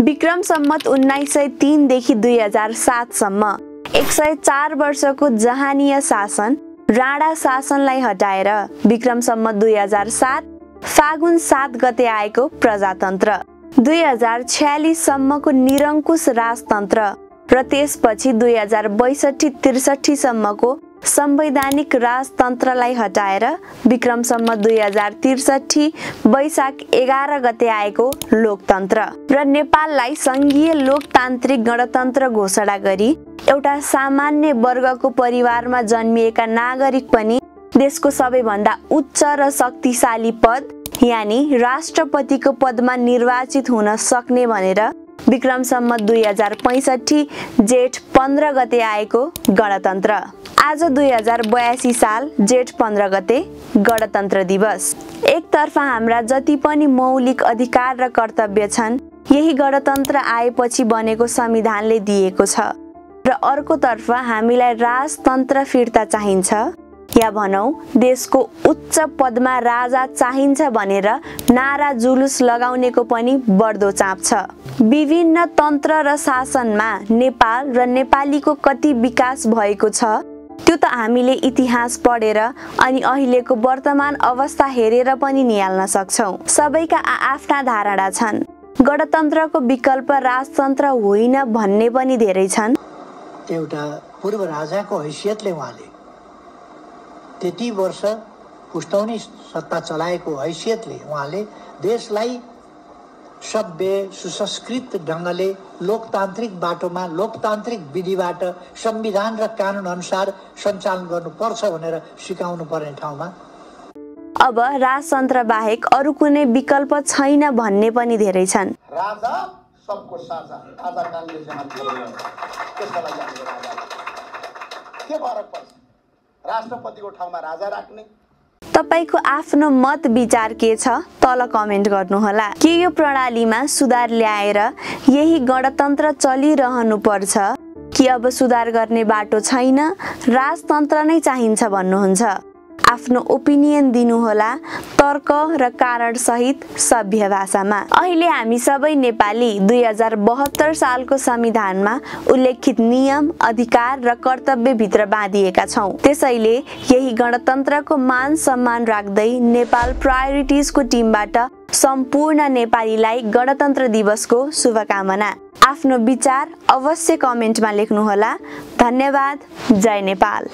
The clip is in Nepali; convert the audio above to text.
विक्रम सम्मत 1903 देखि 2007 सम्म 104 वर्षको जहानीय शासन राणा शासनलाई हटाएर विक्रम सम्मत 2007 फागुन 7 गते आएको प्रजातन्त्र, 2046 सम्मको निरङ्कुश राजतन्त्र र त्यसपछि 2062-63 सम्मको संवैधानिक राजतन्त्रलाई हटाएर विक्रम सम्मत 2063 वैशाख 11 गते आएको लोकतन्त्र र नेपाललाई संघीय लोकतान्त्रिक गणतन्त्र घोषणा गरी एउटा सामान्य वर्गको परिवारमा जन्मिएका नागरिक पनि देशको सबैभन्दा उच्च र शक्तिशाली पद यानी राष्ट्रपतिको पदमा निर्वाचित हुन सक्ने भनेर विक्रम सम्मत 2065 जेठ 15 गते आएको गणतन्त्र। आज 2082 साल जेठ 15 गते गणतन्त्र दिवस। एकतर्फ हाम्रा जति पनि मौलिक अधिकार र कर्तव्य छन् यही गणतन्त्र आएपछि बनेको संविधानले दिएको छ र अर्कोतर्फ हामीलाई राजतन्त्र फिर्ता चाहिन्छ या भनौं देशको उच्च पदमा राजा चाहिन्छ भनेर नारा जुलुस लगाउनेको पनि बढ्दो चाप छ। विभिन्न तन्त्र र शासनमा नेपाल र नेपालीको कति विकास भएको छ त्यो त हामीले इतिहास पढेर अनि अहिलेको वर्तमान अवस्था हेरेर पनि निहाल्न सक्छौं। सबैका आफ्ना धारणा छन्। गणतन्त्रको विकल्प राजतन्त्र होइन भन्ने पनि धेरै छन्। एउटा पूर्व राजाको हैसियतले उहाँले त्यति वर्ष पुष्टौनी सत्ता चलाएको हैसियतले उहाँले देशलाई सभ्य सुसंस्कृत ढंगले लोकतान्त्रिक बाटोमा लोकतान्त्रिक विधिबाट संविधान र कानून अनुसार सञ्चालन गर्नुपर्छ भनेर सिकाउनु पर्ने ठाउँमा अब राजतन्त्र बाहेक अरु कुनै विकल्प छैन भन्ने पनि धेरै छन्। राजा सबको साझा राजा काङ्ग्रेस जहाँ त्यसका लागि हामीले राजा के फरक पर्छ राष्ट्रपतिको ठाउँमा राजा राख्ने? तपाईको आफ्नो मत विचार के छ तल कमेन्ट गर्नुहोला। के यो प्रणालीमा सुधार ल्याएर यही गणतन्त्र चलिरहनु पर्छ कि अब सुधार गर्ने बाटो छैन राजतन्त्र नै चाहिन्छ भन्नुहुन्छ? आफ्नो ओपिनियन दिनुहोला तर्क र कारण सहित सभ्य भाषामा। अहिले हामी सबै नेपाली 2072 सालको संविधानमा उल्लेखित नियम, अधिकार र कर्तव्य भित्र बाँधिएका छौं। त्यसैले यही गणतन्त्रको मान सम्मान राख्दै नेपाल प्रायोरिटिजको टिमबाट सम्पूर्ण नेपालीलाई गणतन्त्र दिवसको शुभकामना। आफ्नो विचार अवश्य कमेन्टमा लेख्नुहोला। धन्यवाद। जय नेपाल।